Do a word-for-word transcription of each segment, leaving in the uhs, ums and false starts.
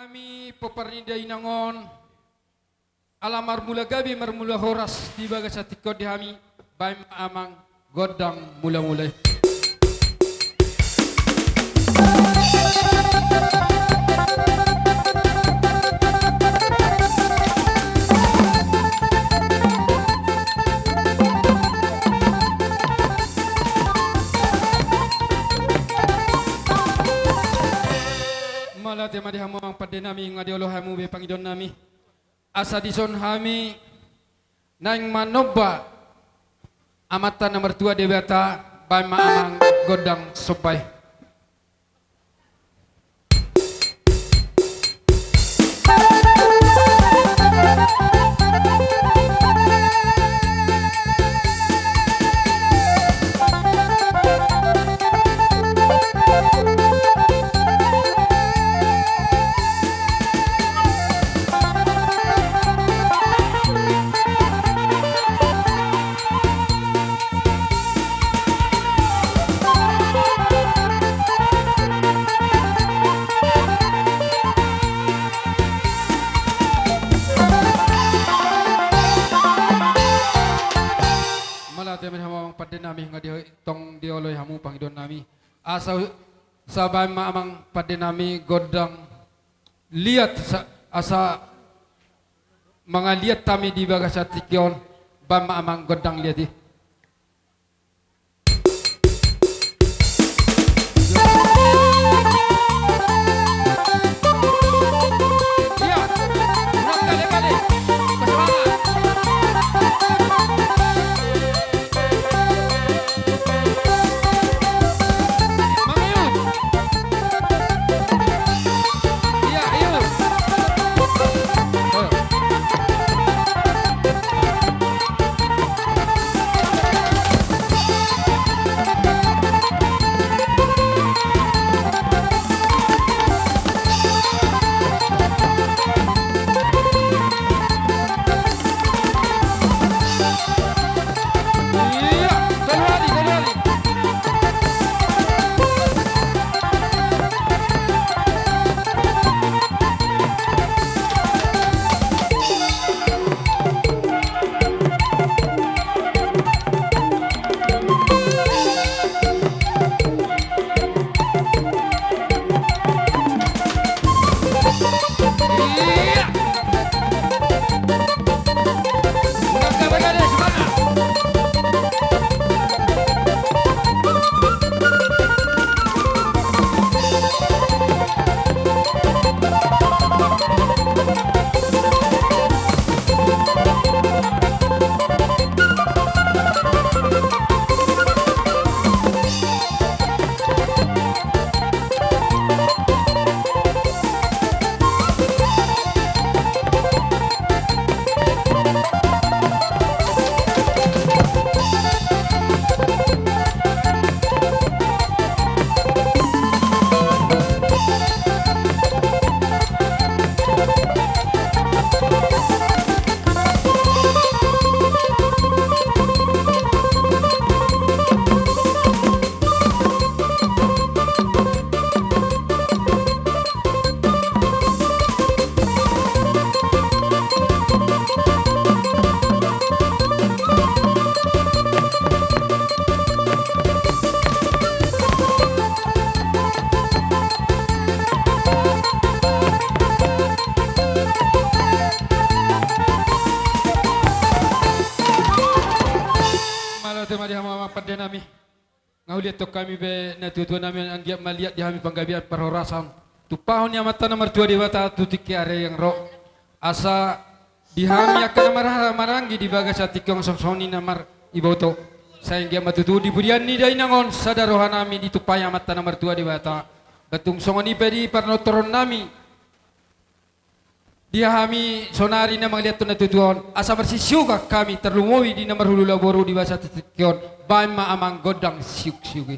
Hami pomparan ni dainang on, ala marmula gabe marmula horas di bagasan tingki on di hami, baen ma amang gondang mula-mula i. Mauliate ma di hamu amang pande nami, nunga dioloi hamu be pangidoan nami. Asa dison hami naeng manomba Amanta na martua Debata, baen ma amang gondang somba i. Mauliate ma di hamu amang pande nami, nunga di, tong dioloi hamu pangidoan nami. Asa, asa baen ma amang pande nami gondang liat sa-, asa mangaliat hami di bagasan tingki on, baen ma amang gondang liat i. Iya, ulang kali, kali. Semangat. Mangayut. Iya, iya. Mauliate ma di hamu amang pande nami. Nga huliat tong hami be natuatua nami, anggiat ma liat di hami panggabean parhorasan. Tumpahon ni Amanta na martua Debata tu tingki ari yang ro. Asa di hami angka na marhaha maranggi di bagasan tingki on songon i na mariboto. Sai anggiat ma tutu di pudian ni dainang on sada roha nami ditumpahi Amanta na martua Debata. Ba tung songon i pe di parnortoron nami. Di hami saonari na mangaliathon na tutu on, asa marsisiokan hami tarlumobi di na marhula boru di bagasan tingki on, baen ma amang gondang siuk-siuk i.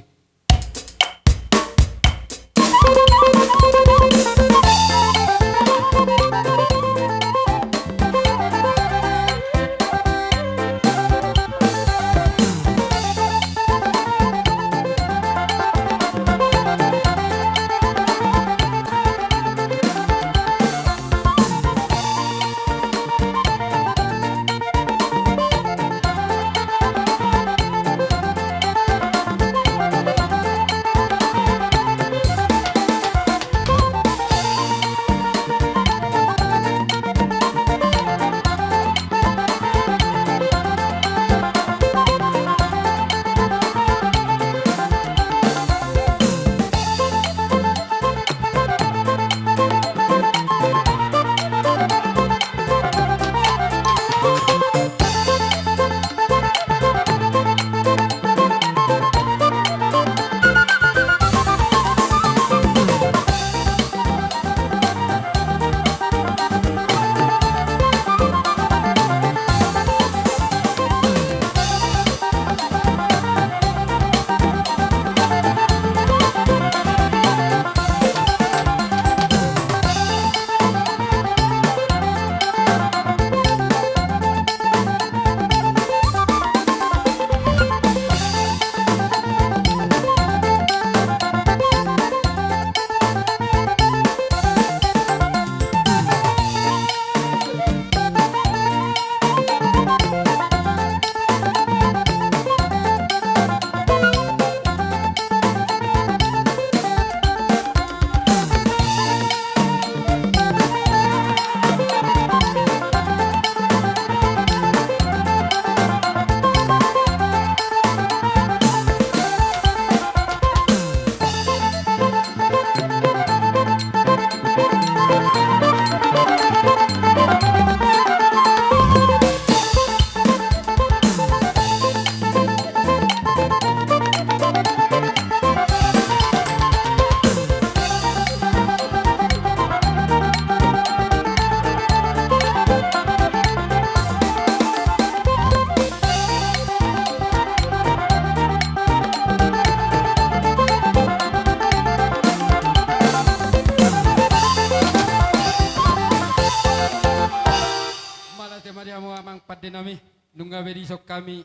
Pande nami, nunga be dison hami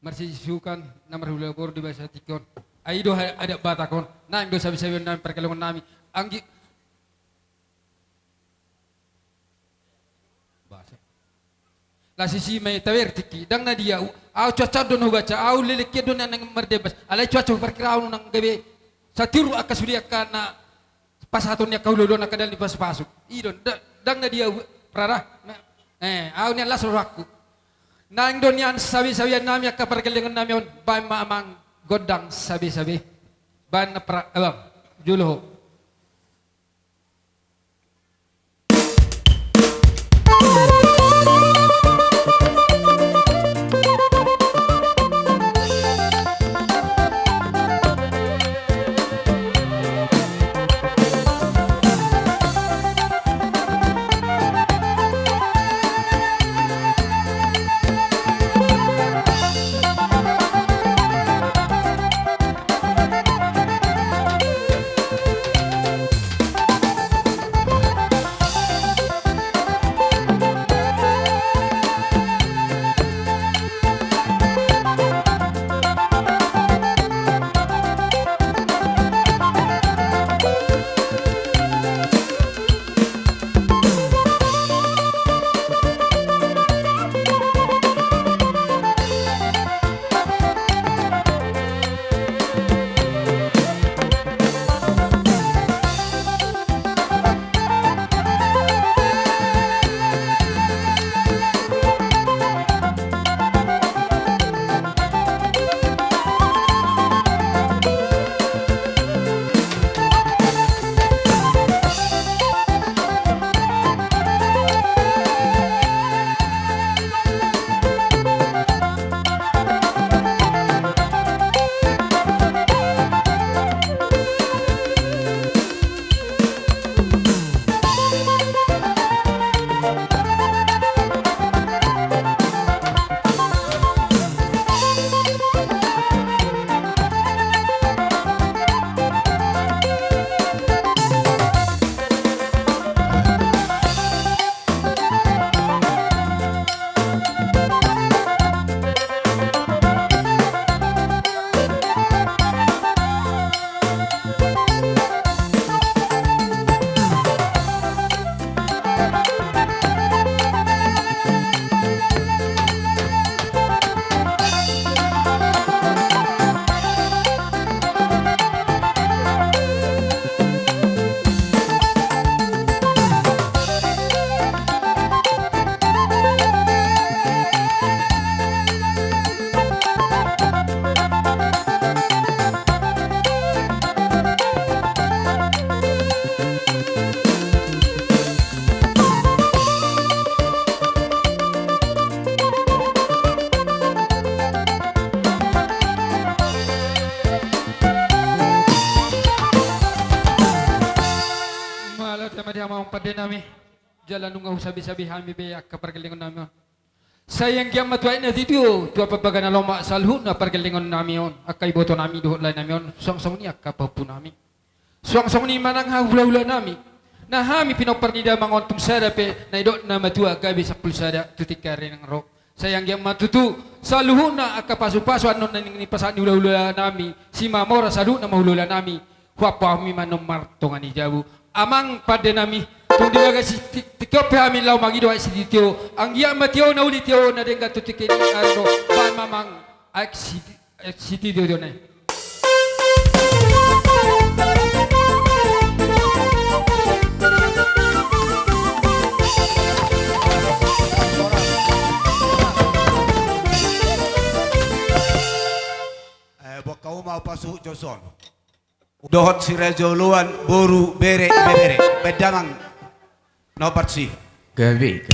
marsiisukan na marhula boru di bagasan tingki on. Ai i do ha-, adat Batak on. Naeng do sabe-sabeon nami pargellengon nami. Anggi-, Basa. Las isi ma i taber tingki, ndang na dia, au, au cuaca on do na hubaca, au leleng hian do na naeng mardebas, alai cuaca huparkirahon nang gabe satiur angka sude angka na pasahaton ni angka hula-hula na angka dalan ni pasu-pasu. I do, nda-, ndang na dia, rara. Na, eh, au nian las rohangku. Naeng do nian sabe-sabean nami angka pargellengon nami on, baen ma amang gondang sabe-sabe. Baen na pra-, abang, jolo ho. Mauliate ma di hamu amang pande nami. Jala nunga husabe-sabe hami be angka pargellengon nami on. Sai anggiat ma tu aek na tio, tu aek na lomak saluhutna pargellengon nami on, angka iboto nami dohot lae nami on, suang songon i angka pahompu nami. Suang songon i manang hahula-hula nami. Na hami pinompar ni damang on tung sada pe, na nidok na matua gabe sampulu sada tu tingki ari na ro. Sai anggiat ma tutu saluhutna angka pasu-pasu annon na naeng dipasahat ni hula-hula nami, Simamora saluhutna ma hula-hula nami. Huapo hami ma annon martonga ni jabu. Amang pande nami, tung di bagasan ti-, tingki on pe hami laho mangido aek sitio-tio, anggiat ma tio na uli, tio na denggan tu tingki ni ari on, baen ma amang aek siti-, aek sitio-tio na i. Eh, buat kau mau pasuhut jo son. Dohot siraja oloan, boru, bere, ibebere, baen damang. Nomor si. Gabe.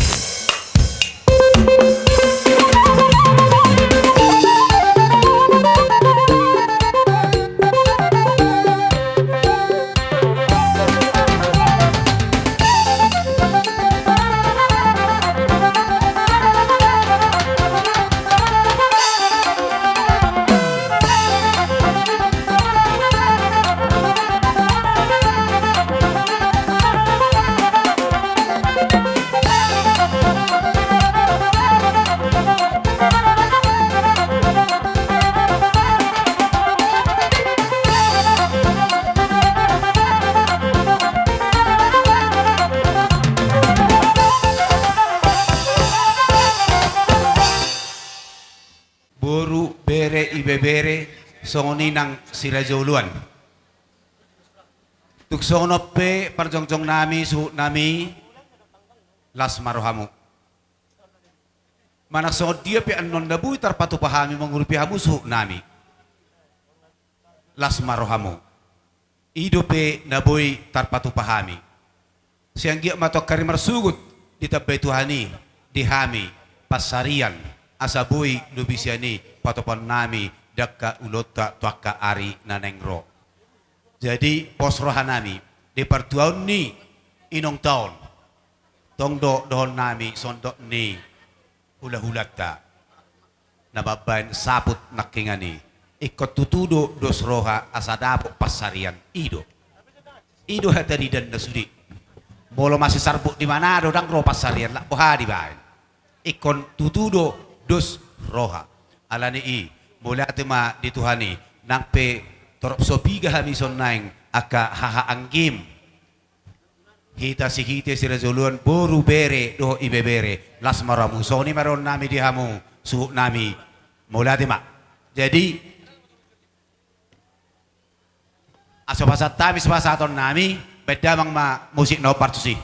ibebere, songon i nang si raja oloan. Tung songon on pe parjongjong nami, suhut nami, las ma rohamu. Manang songon dia pe annon na boi tarpatupa hami mangurupi hamu suhut nami, las ma rohamu. I dope na boi tarpatupa hami. Sai anggiat ma tu angka ari marsogot ditambai Tuhan i di hami pansarian, asa boi lobi sian i patupaon nami di angka ulaonta tu angka ari na naeng ro. Jadi pos roha nami di partuaon ni inongta on, tong do dohonon nami sondok ni hulahulanta na mambaen saput nangkiningan i. Ingkon tutu do dos roha asa dapot pansarian, i do. I do hata di dan na sude. Molo masisarbut di Manado ndang ro pansarian, lak boha dibaen. Ingkon tutu do dos roha. Alani i, mauliate ma di Tuhan i, nang pe torop so piga hami songon naeng angka haha anggim. Hita sihite si raja oloan, boru, bere dohot ibebere, las ma rohamu. Songon i ma dohonon nami di hamu suhut nami, mauliate ma. Jadi asa pasahat hami sipasahaton nami, baen damang ma musik na hombar tusi.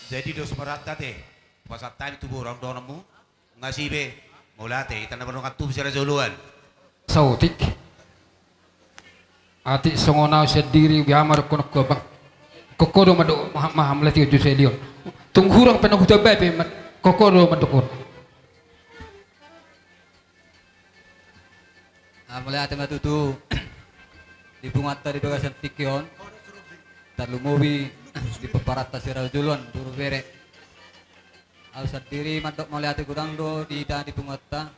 Jadi dos ma rohanta ate, pasahat hami tu boru, adong dohononmu? Nga sibe, mauliate, hita na mardongan tubu si raja oloan. Saotik. Atik songon au sandiri, beha ma dohononku abang. Koko do mandok, maha, maha mauliate jo selion. Tung hurang pe na hutambai pe, ma-, koko do mandok on. Ah, mauliate ma tutu di punguanta di bagasan tingki on. Tarlumobi di pomparanta si raja oloan, boru, bere. Au sandiri mandok mauliate godang do di hita di punguanta.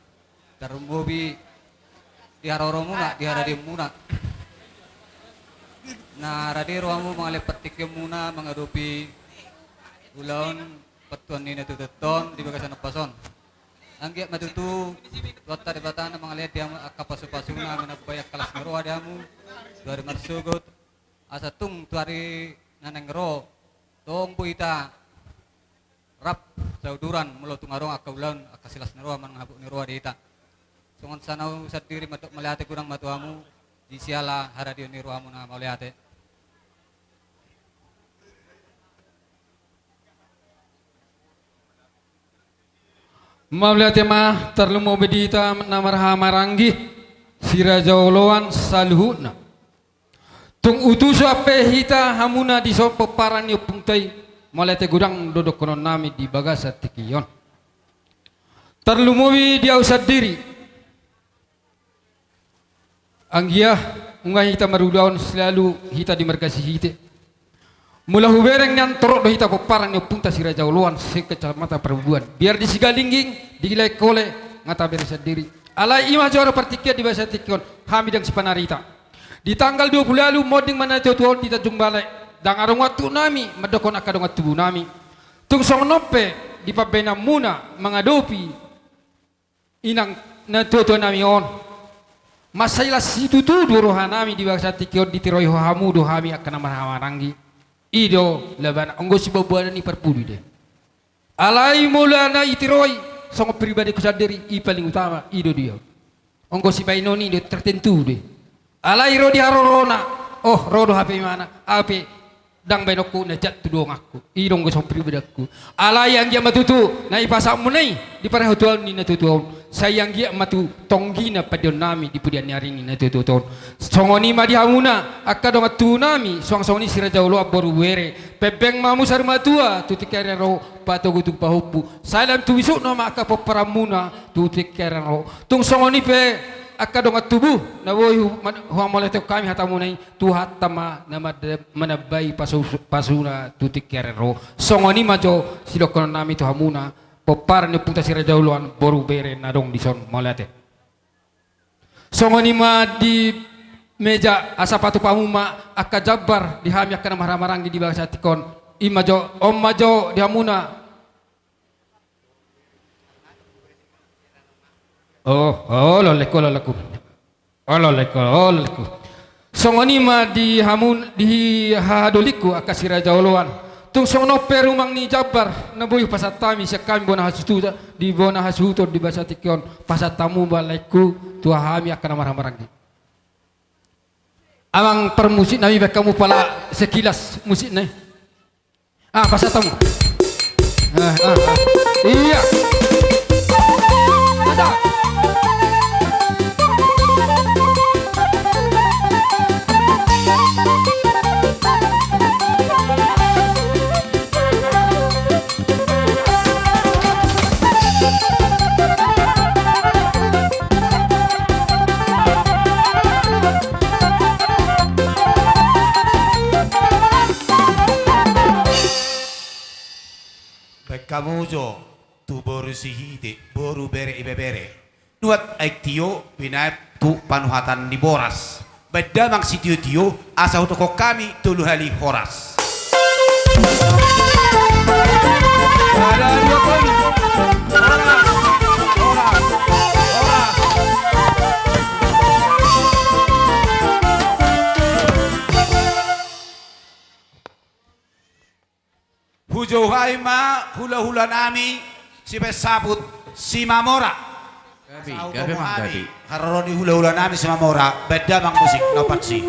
Tarlumobi di haroromuna, di haradionmuna. Na rade rohamu mangalehon partingkianmuna mangadopi ulaon partuaon ni natuatuanta on di bagasan ompas on. Anggiat ma tutu Tuhanta Debata na mangalehon di hamu angka pasupasuna, manambai angka las ni roha di hamu tu ari marsogot, asa tung tu ari na naeng ro, tong boi hita rap sauduran molo tung adong angka ulaon, angka silas ni roha manang habot ni roha di hita. Songon sian au sandiri mandok mauliate godang ma tu hamu di siala haradeon ni rohamuna, mauliate. Mauliate ma, tarlumobi di hita na marhahamaranggi, si raja oloan saluhutna. Tung utusan pe hita hamuna dison pomparan ni ompunta i, mauliate godang do dohonon nami di bagasan tingki on. Tarlumobi di au sandiri. Anggia, nunga hita marulaon selalu hita di marga Sihite. Mula hubereng nian torop do hita pomparan ni ompunta si raja oloan se-Kecamatan Parbubuhan. Biar di Sigalingging, di Laengkole, nga tabere sandiri. Alai i ma joro partingkian di bagasan tingki on, hami ndang sipanarita. Di tanggal dua puluh ualu monding ma natuatua on di Tanjung Balai. Ndang adong waktu nami mandokkon angka dongan tubu nami. Tung songon on pe di pambaenanmuna mangadopi inang natuatua nami on. Mansai las situtu do roha nami di bagasan tingki on, ditiroi ho hamu do hami angka na marhahamaranggi. I do labana, anggo siboaboanan i parpudi do i. Alai molo na ditiroi songon pribadiku sandiri, i paling utama, i do dia. Anggo sibaenon i do tertentu do i. Alai ro di harorona, oh, ro do hape imana, hape ndang baenonku na jat tu donganku. I do anggo songon pribadiku. Alai anggia ma tutu na dipasahatmuna i di parhatuaon ni natuatua on. Sai anggiat ma tu tonggina pandiaonnami di pudian ni ari ni na tuatua on. Songon i ma di hamuna angka dongan tubu nami, suang songon i si Raja Oloan boru bere. Pembeng ma hamu saur matua tu tingki ari na ro, patogu tu pahompu. Sai lam tu bisukna ma angka pomparanmuna tu tingki ari na ro. Tung songon i pe angka dongan tubu na boi hu-, man-, huhamauliatehon hami hatamuna i, Tuhanta ma na mada-, manambai pasu-, pasuna tu tingki ari na ro. Songon i ma jo sidohononnami tu hamuna, pomparan ni ompunta si Raja Oloan boru bere na adong dison, mauliate. Songon i ma di meja, asa patupa hamu ma angka jambar di hami angka na marhahamaranggi di bagasan tingki on. I ma jo, on ma jo di hamuna. Oh, oh, lolengku, lolengku. Oh, lolengku, oh, lolengku. Songon i ma di hamu, di hahadolingku angka si Raja Oloan. Tung songon on pe rumang ni jambar na boi hupasahat hami sian hami bona hasuhuton, di bona hasuhuton di bagasan tingki on, pasahat hamu ma laengku tu hami angka na marhahamaranggi. Amang parmusik nami, baen hamu pala sekilas musikna i. Ah, pasahat hamu. Ah, ah, ah. Iya. Ada. Baen hamu jo tu boru Sihite, boru bere ibebere. Nuaeng aek tio binaen tu panuhatan ni boras. Baen damang sitiotio, asa hutokon hami tolu hali horas. Ada dua kali. Horas, horas, horas. Hujou hami ma hulahula nami sibaen saput Simamora. Gabe, gabe, Mang, gabe. Haroro ni hulahula nami Simamora, baen damang musik na opat si.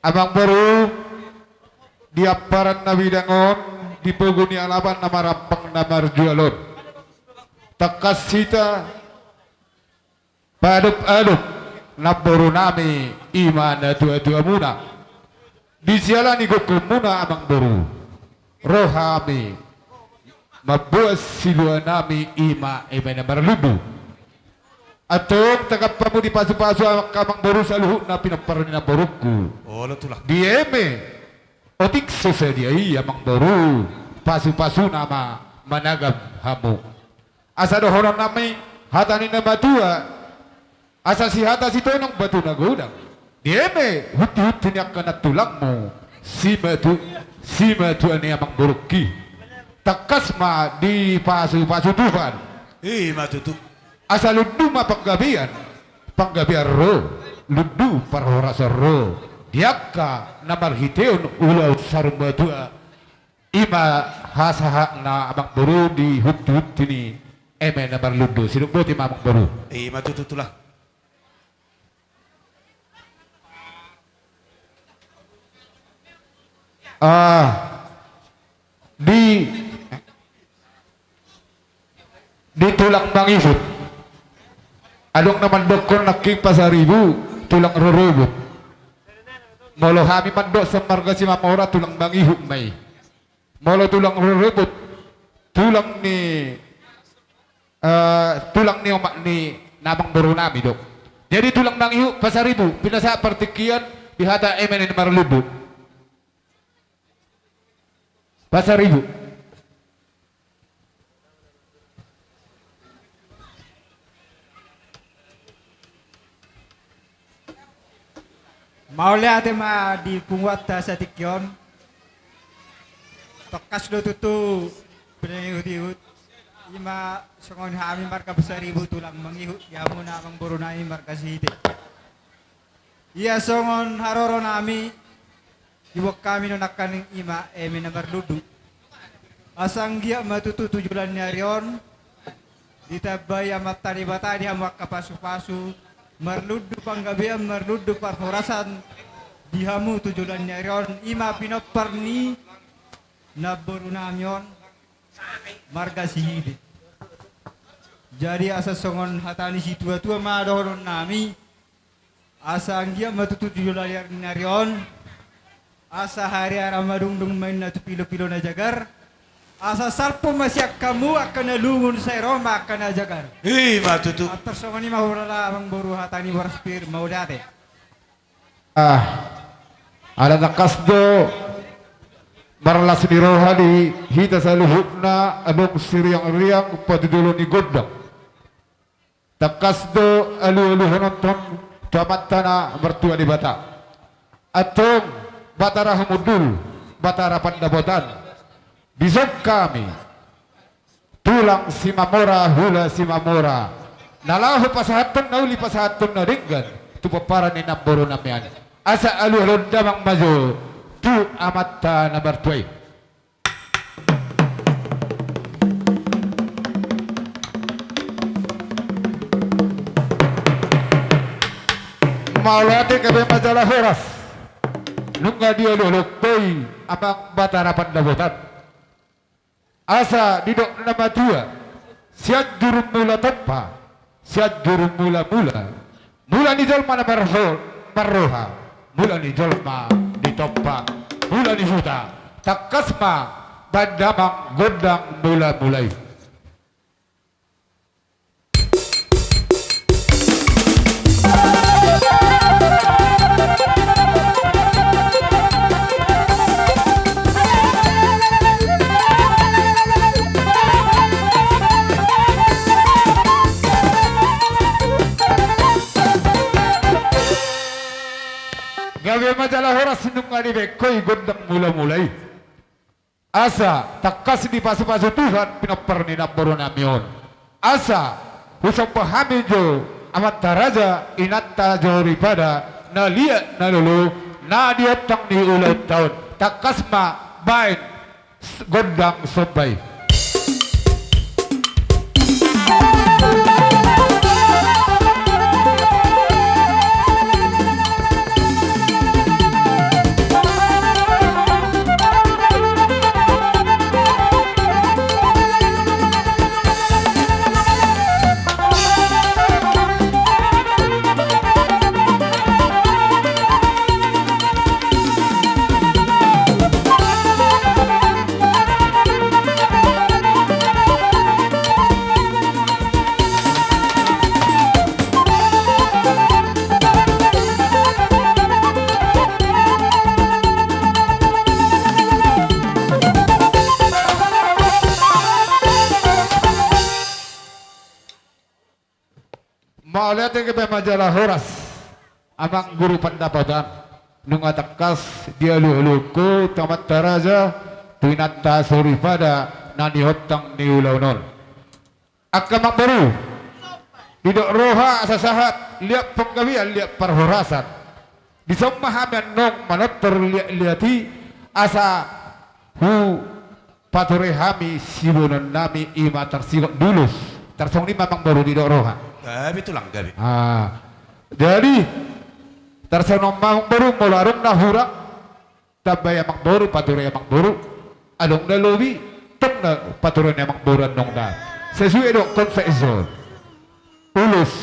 Amangboru, di amparan na bidang on, di pogu ni alaman na marampang na marjual on, tangkas hita paadop-adop namborunami i ma natuatuamuna. Di siala ni gokhonmuna, amangboru, ro hami mamboan siluanami i ma eme na marlundu. Antong tagam hamu di pasupasu angka amangboru saluhutna pinompar ni namborungku. Olo, Tulang. Di eme otik so sadia i, amangboru, pasupasuna ma managam hamu. Asa dohononnami hata ni na matua, asa sihata sitonong batu na godang. Di eme huntihunti ni angka nantulangmu, simatu-, simatua ni amangborungki, tangkas ma dipasupasu Tuhan. I ma tutu. Asa lundu ma panggabean, panggabean ro, lundu parhorasan ro di angka na marhitehon ulaon saur matua. I ma hasahatna, amangboru, di huntihunti ni eme na marlundu. Sidung boti ma, amangboru. I ma tutu, Tulang. Ah, di, di tulang mangihut. Adong na mandokkon nangkin Pasaribu tulang rorobot. Molo hami mandok sian marga Simamora, tulang mangihut ma i. Molo tulang rorobot, tulang ni, eh, tulang ni omak ni amangborunami do. Jadi tulang mangihut, Pasaribu, pinasahat partingkian di hata eme na marlundu. Pasaribu. Mauliate ma di punguanta satingki on. Tangkas do tutu pinangihutihut. I ma songon hami marga Pasaribu tulang mangihut di hamuna amangborunami marga Sihite. Ia songon haroronami, diboan hami do nangkaning i ma eme na marlundu. Asa anggiat ma tutu tu joloan ni ari on ditambai Amanta Debata di hamu angka pasupasu, marlundu panggabean, marlundu parhorasan di hamu tu joloan ni ari on, i ma pinompar ni namborunami on marga Sihite. Jadi asa songon hata ni situatua ma dohononnami, asa anggiat ma tutu tu joloan ni ari on, asa hariara madungdung ma inna tu pilopilo na jagar, asa salpu ma sian hamu angka na lungun, sai ro ma angka na jagar. I ma tutu. Antar songon i ma hulala, amangboru, hata ni boras pir, mauliate. Ah, ala tangkas do marlas ni roha di hita saluhutna adong siriangriang patujolo ni gondang. Tangkas do alualuhononton tu Amanta na martua Debata. Antong Batara Humundul, Batara Pandapotan, dison hami tulang Simamora, hula Simamora, na laho pasahathon na uli, pasahathon na denggan tu pomparan ni namborunami an, asa alualuhon damang ma jo tu Amanta na martua i. Mauliate, gabe ma jala horas. Nunga dialualuhon ho i, amang Batara Pandapotan. Asa didok na matua, Sianjur Mula Tompa, Sianjur Mula-mula, mula ni jolma na marho-, marroha, mula ni jolma ni tompa, mula ni huta, tangkas ma baen damang gondang mula-mula i. Gabe ma jala horas, nunga dibaen ho i gondang mula-mula i. Asa tangkas dipasupasu Tuhan pinompar ni namborunami on. Asa husomba hami jo amanta raja, inanta soripada, na liat na lolo, na di ontang ni ulaonta on. Tangkas ma baen s-, gondang somba i. Mauliate gabe ma jala horas. Amang guru pandapotan, nunga tangkas dialualuhon ho tu amanta raja, tu inanta soripada na niontang ni ulaon on. Angka amang boru, didok roha asa sahat, liat panggabean liat parhorasan. Dison ma hami annon manortor liatliat i asa hu pature hami siboanonnami i ma tarsingot di ulos. Tarsongon i ma amang boru didok roha. Gabe tulang gabe. Ah. Jadi tarsongon i ma amang boru, molo adong na hurang tambai amang boru, pature amang boru. Adong na lobi, tong na pature ni amang boru annon da. Sesuai dohot konsep i. Ulos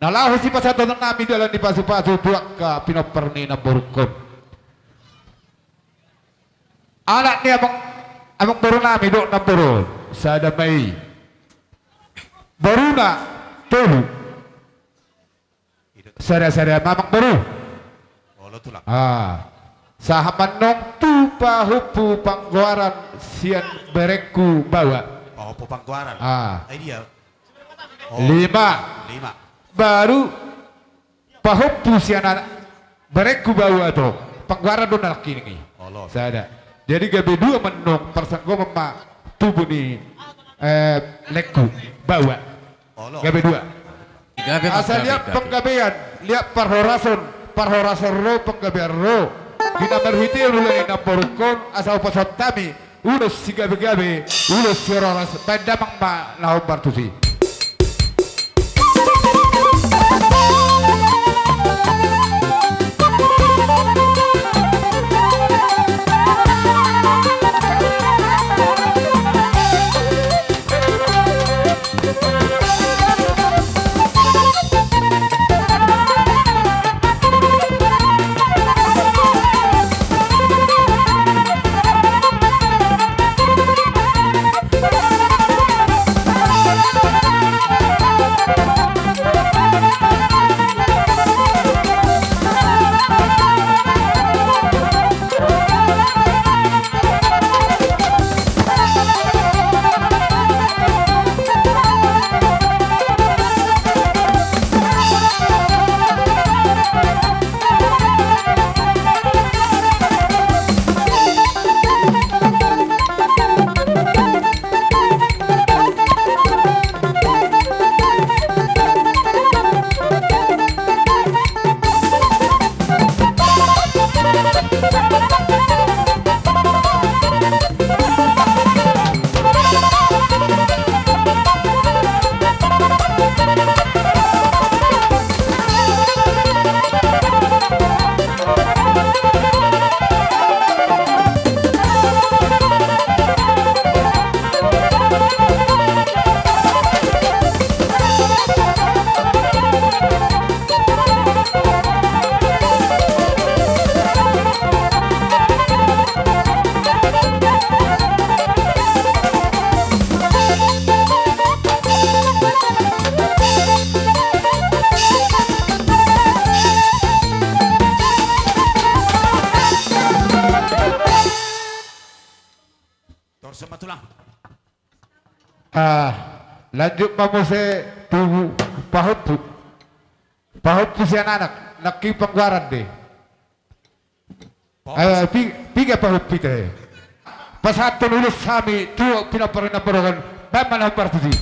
na laho sipasahatonnami dalan ni pasupasu tu angka pinompar ni namborungkon. Anak ni amang, amang borunami dohot namboru on, sada ma i. Boruna tolu. Sada-sada ma amang boru. Olo tulang. Ah. Sahat ma annon tu pahompu panggoaran sian berengku baoa. Pahompu panggoaran. Ah. Ai dia. Oh, lima. Lima. Baru pahompu sian anak berengku baoa do. Panggoaran do na nangkining i. Olo. Sada. Jadi gabe dua ma annon, parsanggoman ma tubu ni, eh, lengku baoa. Olo. Gabe dua. Gabe ma. Asa gabe, liat gabe panggabean, liat parhorason, parhorason ro, panggabean ro. Di na marhite ulaon i namborungkon, asa hupasahat hami ulos sigabegabe, ulos sihoras-horas, baen damang ma na hombar tusi. Torso ma tulang. Ah, lanjut ma muse tu pahompu. Pahompu sian anak, nangkin panggoaran do i. Pahompu. Eh, pi-, piga pahompu i te? Pasahathon ulos hami tu pinompar ni namborungkon, baen ma na hombar tusi.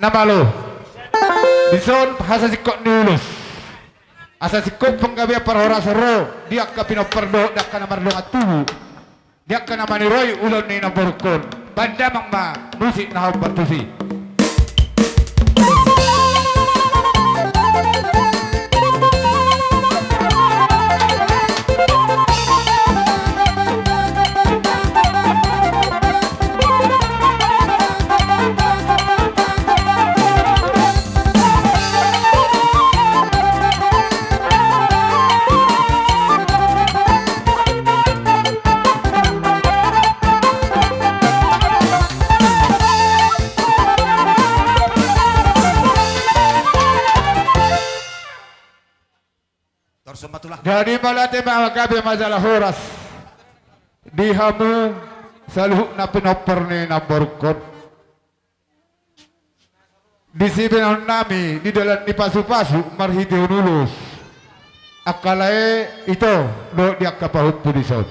Na malo. Dison hasasingkop ni ulos. Asa singkop panggabean parhorasan ro di angka pinompar dohot di angka na mardongan tubu, di angka na maniroi ulaon ni namborungkon. Bahen damang ma musik na hombar tusi. Jadi mauliate ma, gabe ma jala horas di hamu saluhutna pinompar ni namborungkon. Di sibahenonnami di dalan ni pasupasu marhitehon ulos, angka lae, ito dohot di angka pahompu dison.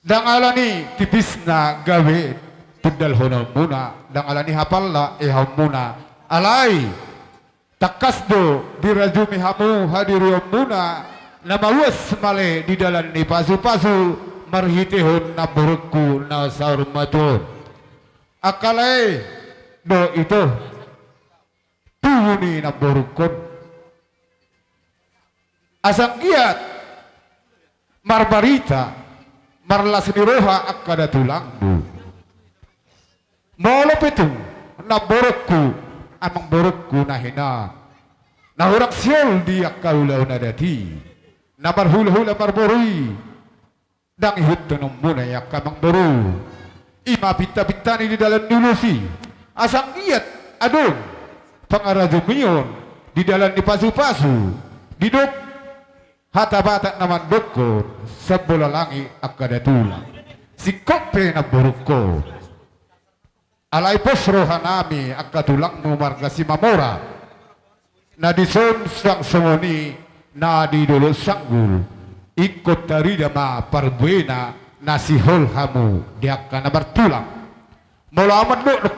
Ndang ala ni tipisna gabe tundalhononmuna, ndang ala ni hapalna ehaonmuna. Alai tangkas do dirajumi hamu hadirionmuna na mauas male di dalan ni pasupasu marhitehon namborungku na saur matua on. Angka lae dohot ito, tubu ni namborungkon. Asa anggiat marbarita, marlas ni roha angka datulangmu. Molo pe tung namborungku, amangborungku na hinaon, na hurang sihol di angka ulaon adat i, na marhulahula marboru i, ndang ihuthononmuna i angka amangboru. I ma pintapinta ni di dalan ni ulos i. Asa anggiat adong pangarajumion di dalan ni pasupasu, didok hata Batak na mandokkon, sambola langit angka datulang, singkop pe namborungkon. Alai pos rohanami angka tulangmu marga Simamora, na dison suang songon i na di Dolok Sanggul, ingkon tarida ma parbuena na sihol hamu di angka na martulang. Molo ahu mandok do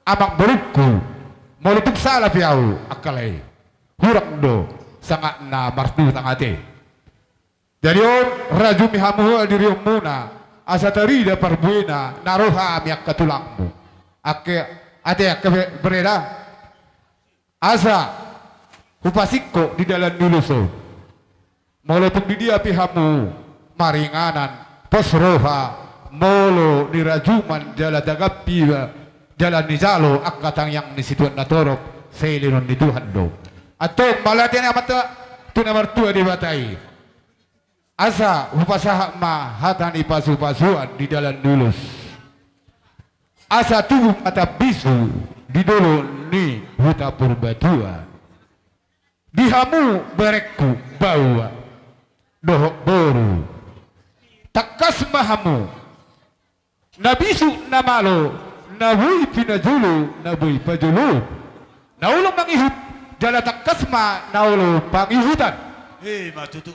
amangborungku, molo tung sala pe ahu angka lae, hurang do sangap na martutang ate. Jadi on, rajumi hamu hadirionmuna, asa tarida parbuena na ro hami angka tulangmu. Angke, ate angka be-, bereda. Asa hupasingkop di dalan ni ulos on. Molo tung di dia pe hamu maringanan, pos roha, molo nirajuman jala tagampi, jala nijalo angka tangiang ni situan na torop, selelengon ni Tuhan do. Antong mauliate ma tu na martua Debata i. Asa hupasahat ma hata ni pasupasuan di dalan ni ulos. Asa tubu ma tambisu di dolok ni Huta Purbatua. Di hamu berengku baoa dohot boru, tangkas ma hamu na bisuk na malo, na boi pinajolo, na boi pajolo, na olo mangihut, jala tangkas ma na olo pangihutan. Ima tutu.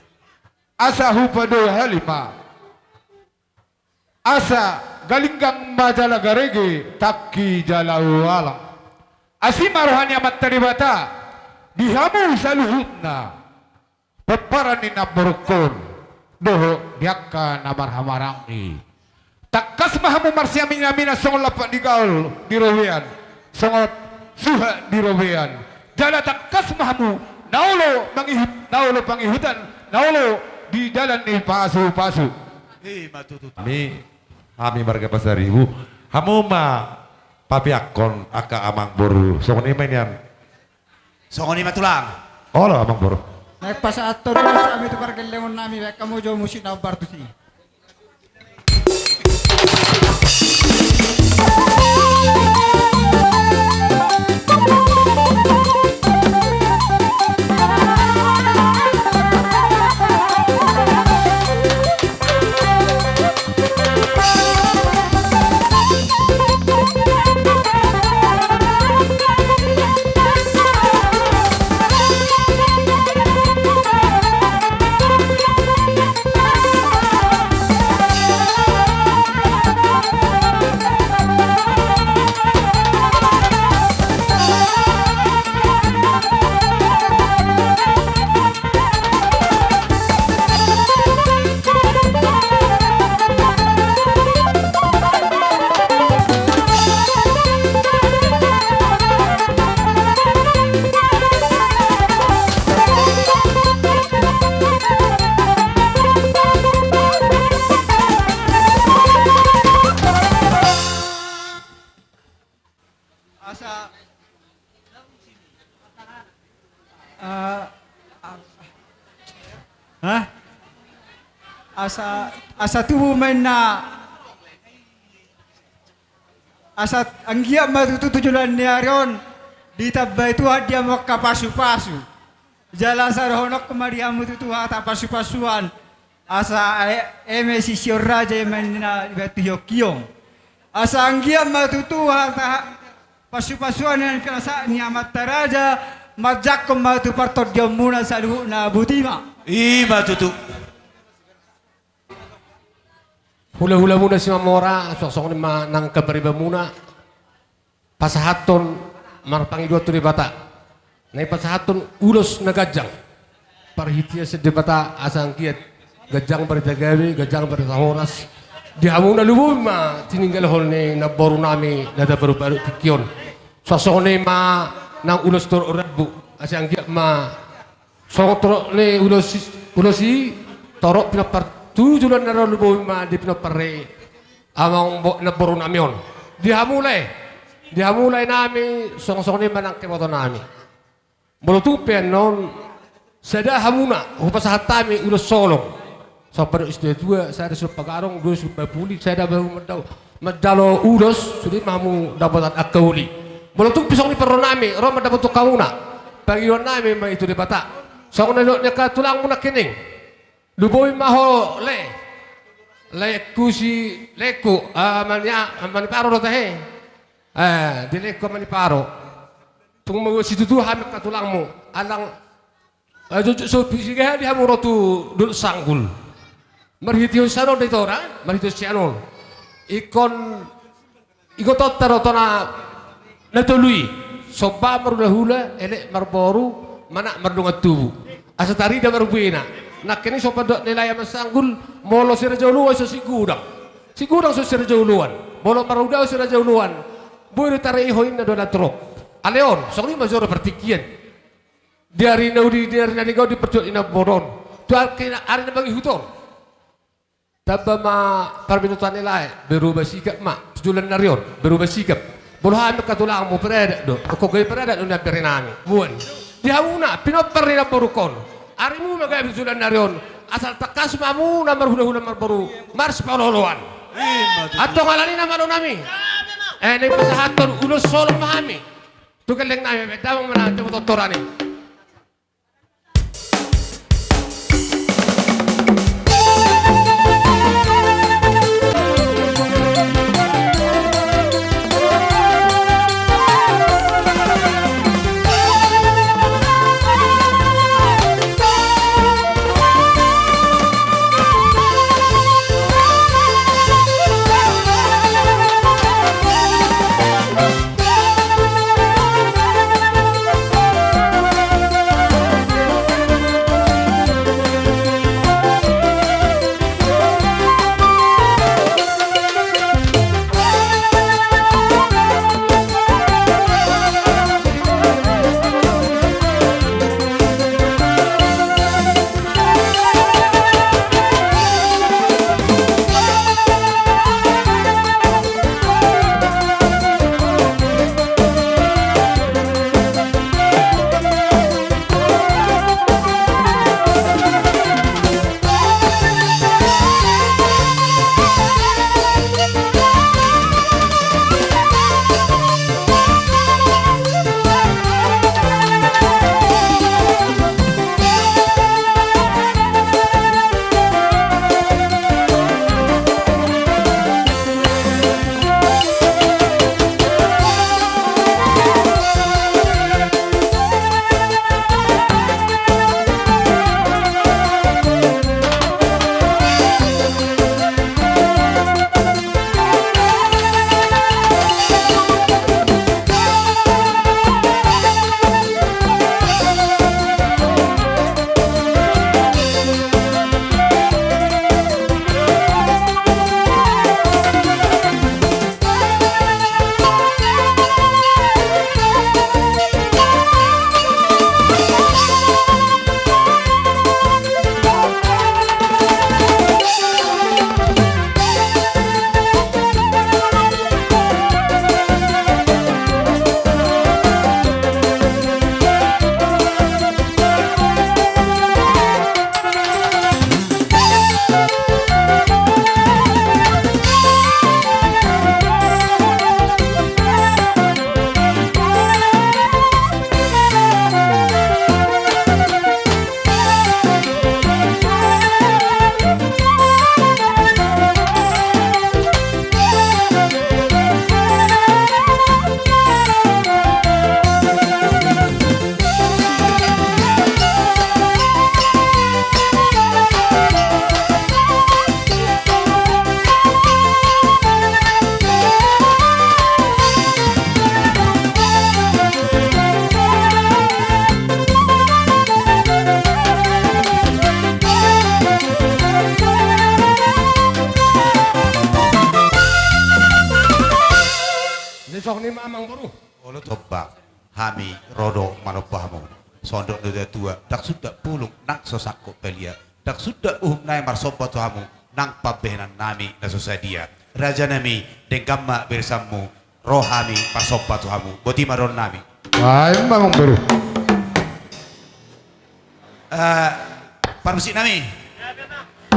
Asa hupadohali ma. Asa galinggang ma jala garege, tangki jala ualang. Asi ma roha ni Amanta Debata di hamu saluhutna. Pomparan ni namborungkon dohot di angka na marhahamaranggi. Tangkas ma hamu marsiaminaminan songon lampak ni gaol di robean, songon suhat di robean. Jala tangkas ma hamu na olo mangihut, na olo pangihutan, na olo di dalan ni pasupasu. Ima tutu. Hami, hami marga Pasaribu, hamu ma papeakkon angka amangboru. Songon i ma nian. Songon i ma tulang. Olo amangboru. Naeng pasahathon ulos hami tu pargellengon nami, baen hamu jo musik na hombar tusi. Asa, asa tubu ma inna. Asa anggiat ma tutu tu joloan ni ari on ditambai Tuhan di hamu angka pasupasu. Jala asa dohononku ma di hamu tutu hata pasupasuan. Asa e-, eme sisean raja i ma inna dibahen tu hiokion. Asa anggiat ma tutu hata pasupasuan na pinasahat ni amanta raja manjangkon ma tu partondionmuna saluhutna. Botima. I ma tutu. Hulahulamuna Simamora, songon i ma nang angka baribamuna, pasahathon marpangidoan tu Debata. Na i pasahathon ulos na ganjang. Parhitean sian Debata asa anggiat ganjang barita gabe, ganjang barita horas. Di hamuna lumobi ma tininggalhon ni namborunami na taparupari tingki on. Songon i ma nang ulos torop rambu, asa anggiat ma songon torop ni ulos i, ulos i, torop pinompar tu joloan ni ari on, lumobi ma di pinompar ni amang bo-, namborunami on. Di hamu lae, di hamu laenami, songon i ma nang ibotonami. Molo tung pe annon, sada hamuna hupasahat hami ulos holong. Songon pandok ni situatua, sada siluhut pagarong, dua siluhut puli, sada baru mandao-, manjalo ulos, sude ma hamu dapotan angka uli. Molo tung pe songon i parrohanami, ro ma dapotan hamuna. Pangidoannami ma i tu Debata. Songon na nidok ni angka tulangmu nangkining. Lumobi ma ho lae. Laengku si, laengku, ah, Amani-, Amaniparo do tahe. Eh, di laengku Amaniparo. Tung mago situtu hami angka tulangmu. Alang, eh, jujur so pisigaha di hamu ro tu Dolok Sanggul. Marhitehon sian on da i tora, marhitehon sian on. Ingkon igotonta do tona na tolu i, somba marhulahula, elek marboru, manat mardongan tubu. Asa tarida marbuena. Nangkining songon pandok ni lae Aman Sanggul, molo si Raja Oloan so si Godang. Si Godang so si Raja Oloan. Molo marudao si Raja Oloan, boi do tareihon inna do na torop. Alai on, songon i ma jolo partingkian. Di ari na uli, di ari na denggan on, di parjolo ni namboru on. Tu ari na, ari na mangihut on. Tamba ma parbinotoan ni lae, berubah sikap ma, tu joloan ni ari on, berubah sikap. Molo hami angka tulangmu, paradat do, ingkon gabe paradat do nian berenami, boan. Di hamuna, pinompar ni namborungkon. Arimu ma gabe tu joloan ni ari on, asal tangkas ma hamuna marhulahula marboru, marsipaolooloan. Ima tutu. Antong alani i ma donganami. Eh, na i pasahathon ulos holong ma hami. Tu gellengnami, damang ma na, tu tortoran i. Songon i ma amangboru. Olo, tombang. Hami ro do manomba hamu. Songon dok ni natua-tua, ndang sundat bulung nang so sangkot balia. Ndang sundat uhum nai marsomba tu hamu nang pambahenan nami na so sadia. Raja nami, denggan ma beresanmu. Ro hami marsomba tu hamu. Boti ma dohonon nami. Baen ma amangboru. Eh, parmusik nami.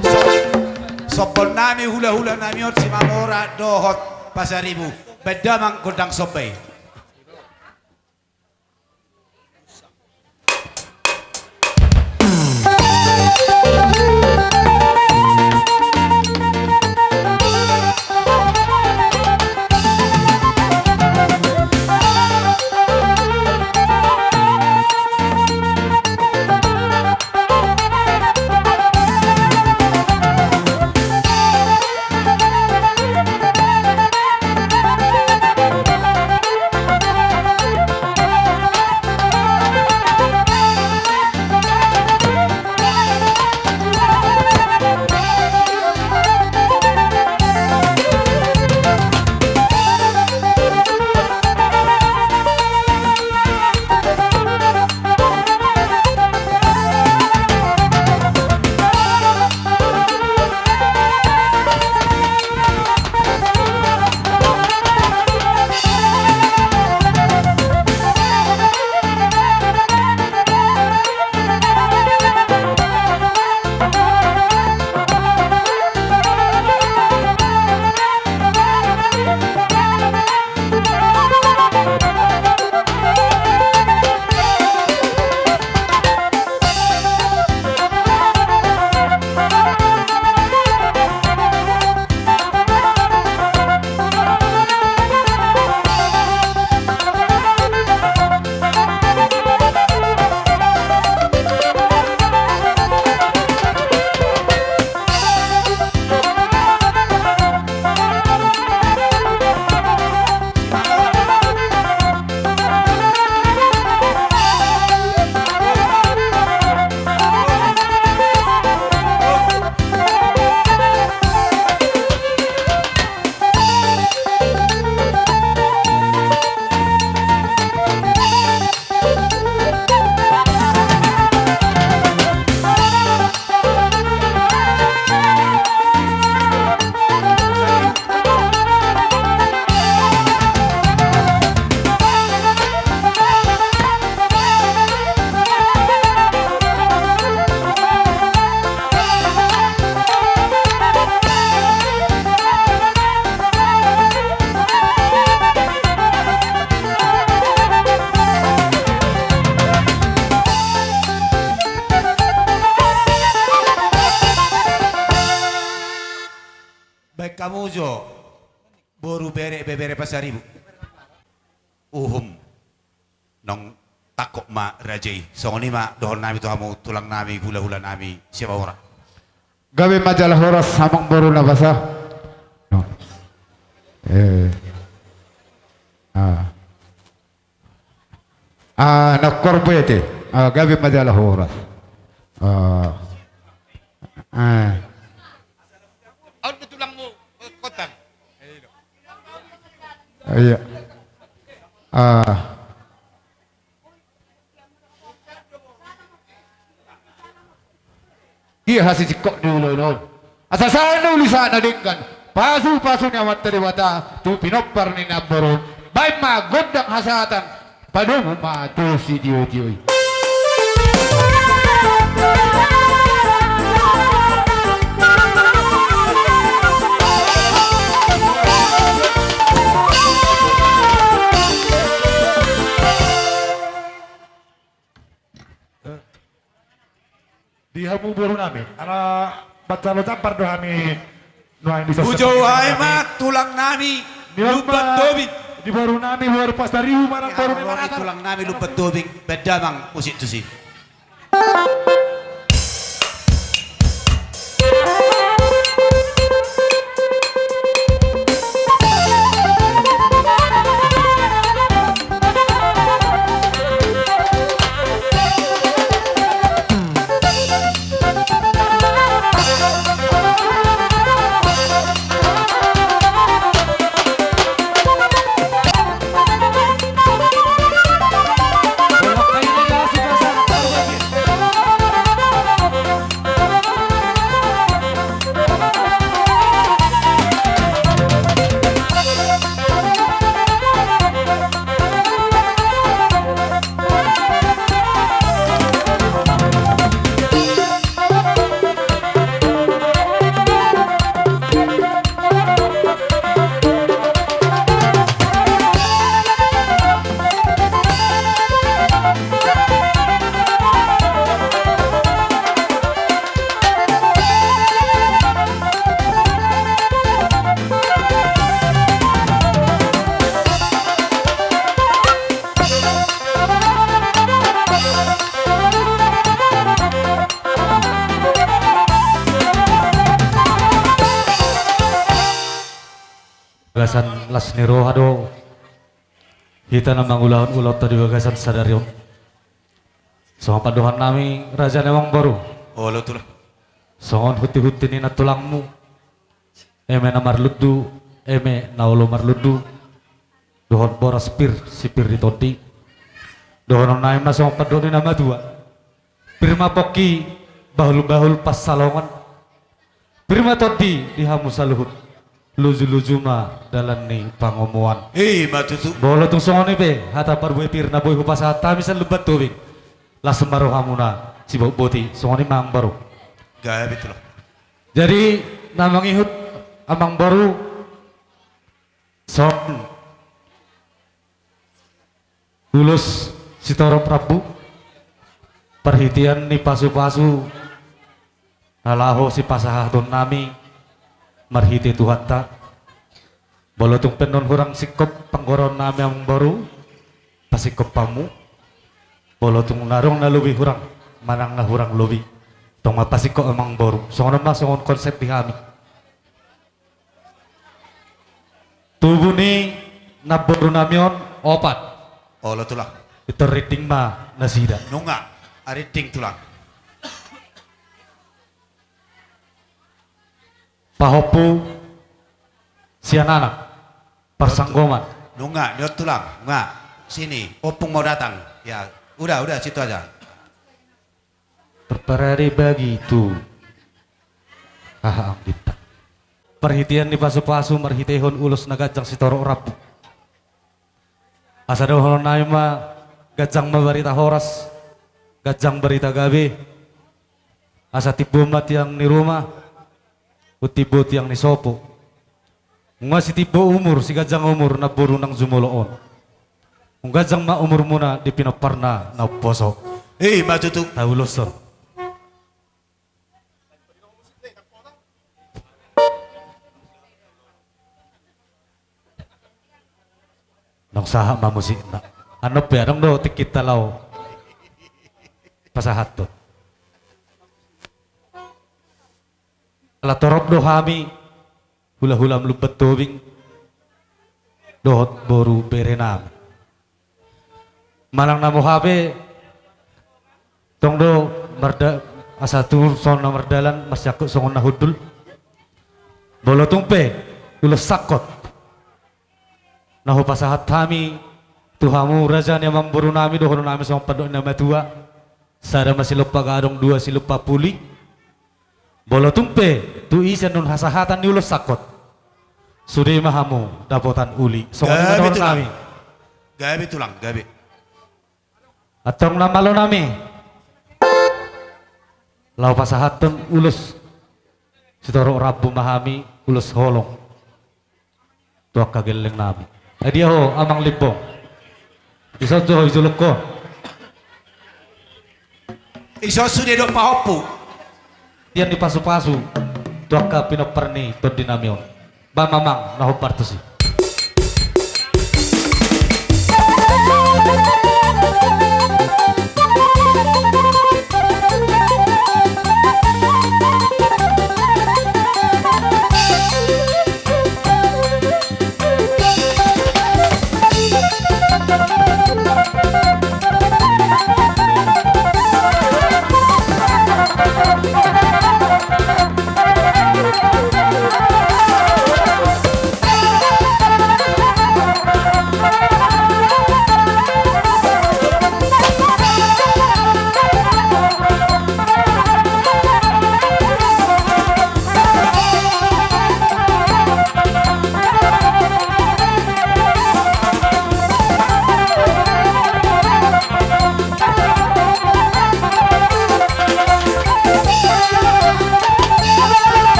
So-, sombon nami, hula-hula nami on, Simamora dohot Pasaribu. Baen damang gondang somba i. Baen hamu jo, boru, bere, ibebere Pasaribu. Uhum. Naung tangkok ma raja i. Songon i ma dohonon nami tu hamu, tulang nami, hula-hula nami Simamora. Gabe ma jala horas, amangboru na basa. No. Eh. Ah. Ah, na korbo ete. Ah, gabe ma jala horas. Ah. Ah. On do tulangmu, eh, kotang. Iya. Ah. Ia hasisingkop ni ulaon on. Asa sahat ni uli sahat na denggan. Pasu-pasu ni Amanta Debata tu pinompar ni namboru. Baen ma gondang hasahatan. Padomu ma tu sitiotio i. Di hamu boru nami, ala baca lo campar do hami nuaeng di sasa. Hujou hami ma tulang nami, Lumban Tobing. Di boru nami, boru Pasaribu manang boru ni Makassar. Tulang nami Lumban Tobing, baen damang musik tusi. Bagasan las ni roha do hita na mangulahon ulaonta di bagasan sadari on. Songon pandohan nami raja ni amangboru. Olo tulang. Songon hunti-hunti ni nantulangmu. Eme na marlundu, eme na olo marlundu. Dohot boras pir, si pir ni tondi. Dohonon nami ma songon pandohan ni na matua. Pir ma pongki, bahul-bahul pansalongan. Pir ma tondi di hamu saluhut. Luju-luju ma dalan ni pangomoan. I ma tutu. Molo tung songon i pe hata parbue pir na boi hupasahat hami sian Lumban Tobing. Las ma rohamuna, sibohot boti, songon i ma amangboru. Gabe tulang. Jadi na mangihut amangboru, songon ulos sitorop rambu, parhitean ni pasu-pasu na laho sipasahaton nami marhite Tuhanta. Molo tung pe annon hurang singkop panggoroon nami amangboru, pasingkop hamu. Molo tung na adong na lobi hurang, manang na hurang lobi, tong ma pasingkop amangboru. Songon on ma songon konsep di hami. Tubu ni namboru nami on opat. Olo tulang. Pintor rinding ma nasida. Nunga, rinding tulang. Pahompu sian anak parsanggoman. Nunga, nion tulang, nunga. Sini, ompung mau datang. Ya, udah, udah, situ aja. Parade bagi tu haha anggita. Parhitean ni pasu-pasu marhitehon ulos na ganjang sitorop rambu. Asa dohonon nami ma ganjang ma barita horas, ganjang barita gabe. Asa timbo ma tiang ni ruma, umtimbo tiang ni sopo. Nunga sitimbo umur, siganjang umur namboru nang jumolo on. Nunga ganjang ma umurmuna di pinomparna na umposo. I ma tutu. Tauloshon. Nunga sahat ma musikna. Annon pe adong do tingkinta laho pasahathon. Ala torop do hami hula-hula Lumban Tobing dohot boru bere nami. Manang na boha pe tong do marda-, asa tutu songon na mardalan, marsiangkup songon na hundul. Molo tung pe ulos sangkot na hupasahat hami tu hamu raja ni amangboru nami, dohonon nami songon pandok ni na matua. Sada ma silompa gadong, dua silompa puli. Molo tung pe tu ise annon hasahatan ni ulos sangkot, sude ma hamu dapotan uli. Songon i ma dohonon nami. Gabe tulang, gabe. Antong na malo nami, laho pasahathon ulos sitorop rambu ma hami, ulos holong tu angka gelleng nami. Ai dia ho amang Limbong? Dison jo ho, i jolongkon. Dison sude dohot pahompu. Tian ni pasu-pasu tu angka pinompar ni tondi nami on. Ba mamang na hombar tusi.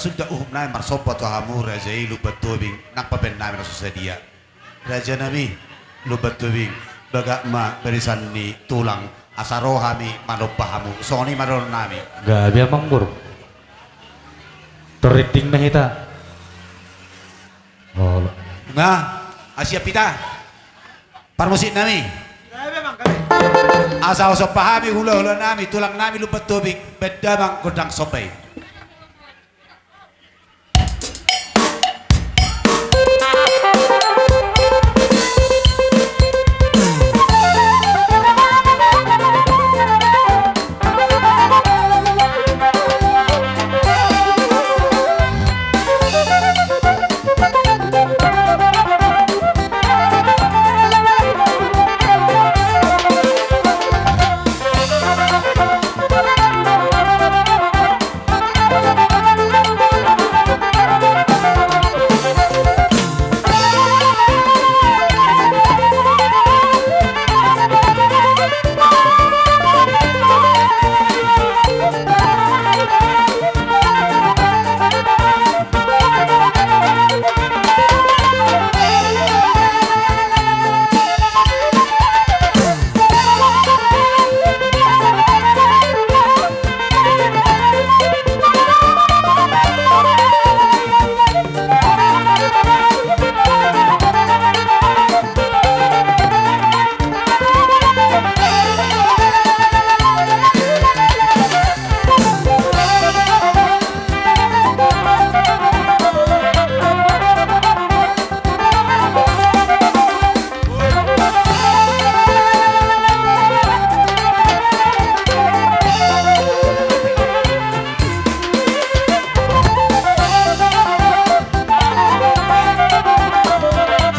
Suda uhum nami marsomba tu hamu raja i Lumban Tobing nang pabaen nami na so sadia. Raja nami Lumban Tobing, bagak ma barisan ni tulang asa ro hami manomba hamu. Songon i ma dohonon nami. Gabe amang boru. Torrinding ma hita. Olo. Nga, siap hita. Parmusik nami. Asa husomba hami hulahula nami, tulang nami Lumban Tobing, baen damang gondang somba i.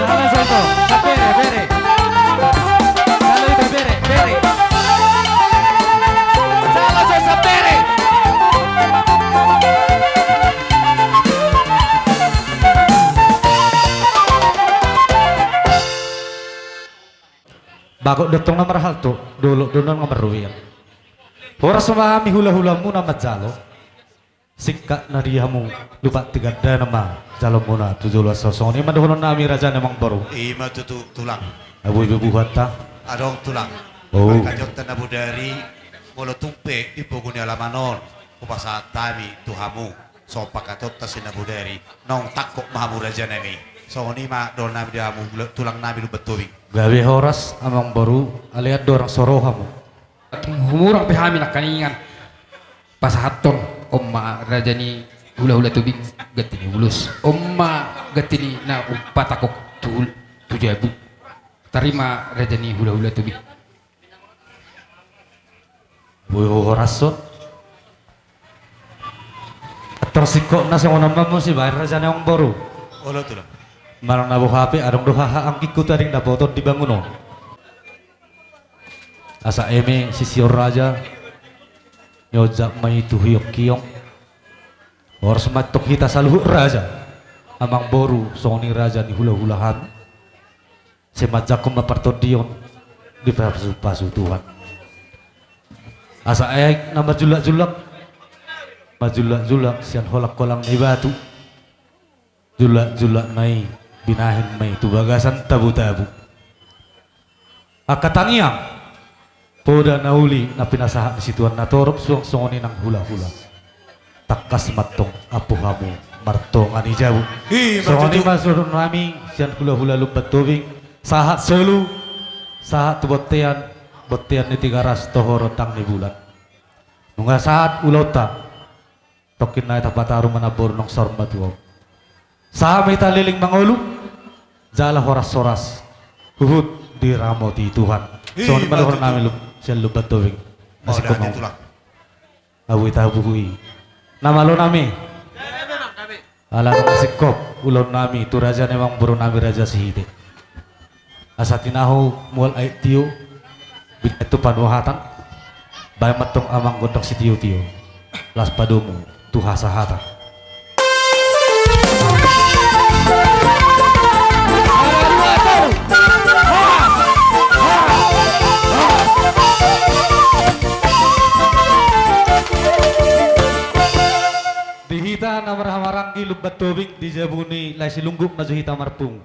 Jala soto, sapere, bere. Jala ito, bere, bere. Jala soto, sapere. Bagot do tong na marhalto, dolok do na marrobean. Horas ma hami hulahulamu na manjalo. Singkat na di hamu, lupat tigandana ma jaloonmuna tu jolo asa songon i ma dohonon nami raja ni amang boru. I ma tutu tulang. Abu ibu buhanta. Adong tulang. Oh. Parkajonta na bodari, molo tung pe di pogu ni alaman on, hupasahat hami tu hamu. Songon parkajonta si na bodari, naung tangkok ma hamu raja nami. Songon i ma dohonon nami di hamu tulang nami Lumban Tobing. Gabe horas amang boru, alai andorang so ro hamu. Humurang pe hami nangkaningan pasahathon on ma raja ni hulahula Tobing ganti ni ulos. On ma ganti ni na umpatangkok tu hul-, tu jabu. Tarima raja ni hulahula Tobing. Boi ho horas on. Tor singkop na songon on ma muse baen raja ni amang boru. Olo tulang. Manang na boha pe adong do haha anggingku tading dapoton di bangun on. Asa eme sision raja, nionjak ma i tu hiongkiong. Horas ma antong hita saluhut raja, amang boru, songon i raja ni hulahula hami. Sai manjangkon ma partondion, dipasupasu Tuhan. Asa aek na manjullakjullak, manjullakjullak sian holangholang ni batu. Jullakjullakna i binahen ma i tu bagasan tabutabu. Angka tangiang, poda na uli na pinasahat ni situan na torop suang songon i nang hulahula. Tangkas ma antong ampu hamu martonga ni jabu. Songon i ma suhut nami sian hulahula Lumban Tobing, sahat solu, sahat tu bontean, bontean ni Tigaras, Tohoron, Tang ni Bulan. Nunga sahat ulaonta. Tongkin nai tapataru ma namboru naung saur matua on. Sahat ma hita leleng mangolu, jala horas-horas huhut diramoti Tuhan. Songon i ma dohonon nami sian Lumban Tobing. Nasingkop ma tulang. Abu ita buhu i. Na malo nami. Ala nasingkop ulaon nami tu raja ni amang boru nami Raja Sihite. Asa tinahu mual aek tio, binahen tu panuhatan, baen ma antong amang gondang sitiotio, laos padomu tu hasahatan. Di hita na marha- Anggi Lumban Tobing di jabu ni Lae Silunggung ma jo hita marpungu.